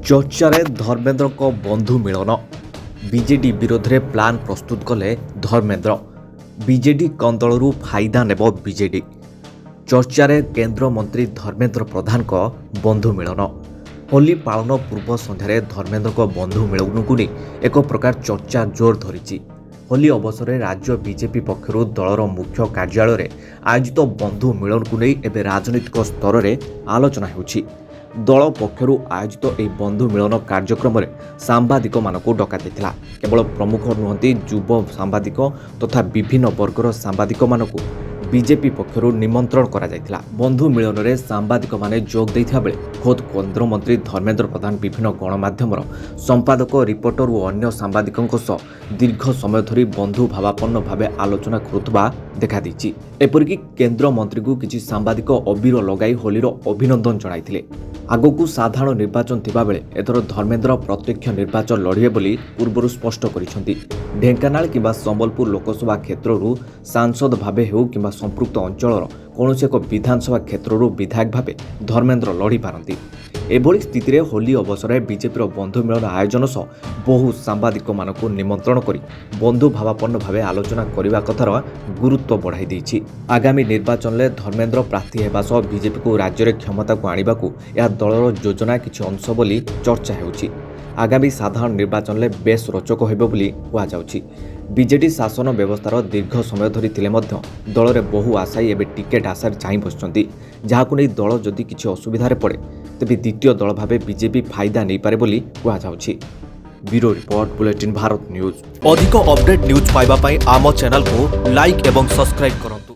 ଚର୍ଚ୍ଚାରେ ଧର୍ମେନ୍ଦ୍ରଙ୍କ ବନ୍ଧୁ ମିଳନ। ବିଜେଡି ବିରୋଧରେ ପ୍ଲାନ୍ ପ୍ରସ୍ତୁତ କଲେ ଧର୍ମେନ୍ଦ୍ର। ବିଜେଡି କନ୍ଦଳରୁ ଫାଇଦା ନେବ ବିଜେଡି। ଚର୍ଚ୍ଚାରେ କେନ୍ଦ୍ରମନ୍ତ୍ରୀ ଧର୍ମେନ୍ଦ୍ର ପ୍ରଧାନଙ୍କ ବନ୍ଧୁ ମିଳନ। ହୋଲି ପାଳନ ପୂର୍ବ ସନ୍ଧ୍ୟାରେ ଧର୍ମେନ୍ଦ୍ରଙ୍କ ବନ୍ଧୁ ମିଳନକୁ ନେଇ ଏକ ପ୍ରକାର ଚର୍ଚ୍ଚା ଜୋର ଧରିଛି। ହୋଲି ଅବସରରେ ରାଜ୍ୟ ବିଜେପି ପକ୍ଷରୁ ଦଳର ମୁଖ୍ୟ କାର୍ଯ୍ୟାଳୟରେ ଆୟୋଜିତ ବନ୍ଧୁ ମିଳନକୁ ନେଇ ଏବେ ରାଜନୈତିକ ସ୍ତରରେ ଆଲୋଚନା ହେଉଛି। ଦଳ ପକ୍ଷରୁ ଆୟୋଜିତ ଏହି ବନ୍ଧୁ ମିଳନ କାର୍ଯ୍ୟକ୍ରମରେ ସାମ୍ବାଦିକମାନଙ୍କୁ ଡକାଯାଇଥିଲା। କେବଳ ପ୍ରମୁଖ ନୁହନ୍ତି, ଯୁବ ସାମ୍ବାଦିକ ତଥା ବିଭିନ୍ନ ବର୍ଗର ସାମ୍ବାଦିକମାନଙ୍କୁ ବିଜେପି ପକ୍ଷରୁ ନିମନ୍ତ୍ରଣ କରାଯାଇଥିଲା। ବନ୍ଧୁ ମିଳନରେ ସାମ୍ବାଦିକମାନେ ଯୋଗ ଦେଇଥିବା ବେଳେ ଖୋଦ୍ କେନ୍ଦ୍ରମନ୍ତ୍ରୀ ଧର୍ମେନ୍ଦ୍ର ପ୍ରଧାନ ବିଭିନ୍ନ ଗଣମାଧ୍ୟମର ସମ୍ପାଦକ, ରିପୋର୍ଟର ଓ ଅନ୍ୟ ସାମ୍ବାଦିକଙ୍କ ସହ ଦୀର୍ଘ ସମୟ ଧରି ବନ୍ଧୁ ଭାବାପନ୍ନ ଭାବେ ଆଲୋଚନା କରୁଥିବା ଦେଖାଦେଇଛି। ଏପରିକି କେନ୍ଦ୍ରମନ୍ତ୍ରୀଙ୍କୁ କିଛି ସାମ୍ବାଦିକ ଅବିର ଲଗାଇ ହୋଲିର ଅଭିନନ୍ଦନ ଜଣାଇଥିଲେ। ଆଗକୁ ସାଧାରଣ ନିର୍ବାଚନ ଥିବାବେଳେ ଏଥର ଧର୍ମେନ୍ଦ୍ର ପ୍ରତ୍ୟକ୍ଷ ନିର୍ବାଚନ ଲଢ଼ିବେ ବୋଲି ପୂର୍ବରୁ ସ୍ପଷ୍ଟ କରିଛନ୍ତି। ଢେଙ୍କାନାଳ କିମ୍ବା ସମ୍ବଲପୁର ଲୋକସଭା କ୍ଷେତ୍ରରୁ ସାଂସଦ ଭାବେ ହେଉ କିମ୍ବା ସମ୍ପୃକ୍ତ ଅଞ୍ଚଳର କୌଣସି ଏକ ବିଧାନସଭା କ୍ଷେତ୍ରରୁ ବିଧାୟକ ଭାବେ ଧର୍ମେନ୍ଦ୍ର ଲଢ଼ିପାରନ୍ତି। ଏଭଳି ସ୍ଥିତିରେ ହୋଲି ଅବସରରେ ବିଜେପିର ବନ୍ଧୁ ମିଳନ ଆୟୋଜନ ସହ ବହୁ ସାମ୍ବାଦିକମାନଙ୍କୁ ନିମନ୍ତ୍ରଣ କରି ବନ୍ଧୁ ଭାବାପନ୍ନ ଭାବେ ଆଲୋଚନା କରିବା କଥାର ଗୁରୁତ୍ୱ ବଢ଼ାଇ ଦେଇଛି। ଆଗାମୀ ନିର୍ବାଚନରେ ଧର୍ମେନ୍ଦ୍ର ପ୍ରାର୍ଥୀ ହେବା ସହ ବିଜେପିକୁ ରାଜ୍ୟରେ କ୍ଷମତାକୁ ଆଣିବାକୁ ଏହା ଦଳର ଯୋଜନା କିଛି ଅଂଶ ବୋଲି ଚର୍ଚ୍ଚା ହେଉଛି। ଆଗାମୀ ସାଧାରଣ ନିର୍ବାଚନରେ ବେଶ୍ ରୋଚକ ହେବ ବୋଲି କୁହାଯାଉଛି। ବିଜେଡି ଶାସନ ବ୍ୟବସ୍ଥାର ଦୀର୍ଘ ସମୟ ଧରି ଥିଲେ ମଧ୍ୟ ଦଳରେ ବହୁ ଆଶାୟୀ ଏବେ ଟିକେଟ୍ ଆଶାରେ ଚାହିଁ ବସିଛନ୍ତି, ଯାହାକୁ ନେଇ ଦଳ ଯଦି କିଛି ଅସୁବିଧାରେ ପଡ଼େ ତେବେ ଦ୍ୱିତୀୟ ଦଳ ଭାବେ ବିଜେପି ଫାଇଦା ନେଇପାରେ ବୋଲି କୁହାଯାଉଛି। Bureau report, bulletin Bharat news. ଅଧିକ ଅପଡେଟ୍ ନ୍ୟୁଜ୍ ପାଇବା ପାଇଁ ଆମ ଚ୍ୟାନେଲକୁ ଲାଇକ୍ ଏବଂ ସବସ୍କ୍ରାଇବ୍ କରନ୍ତୁ।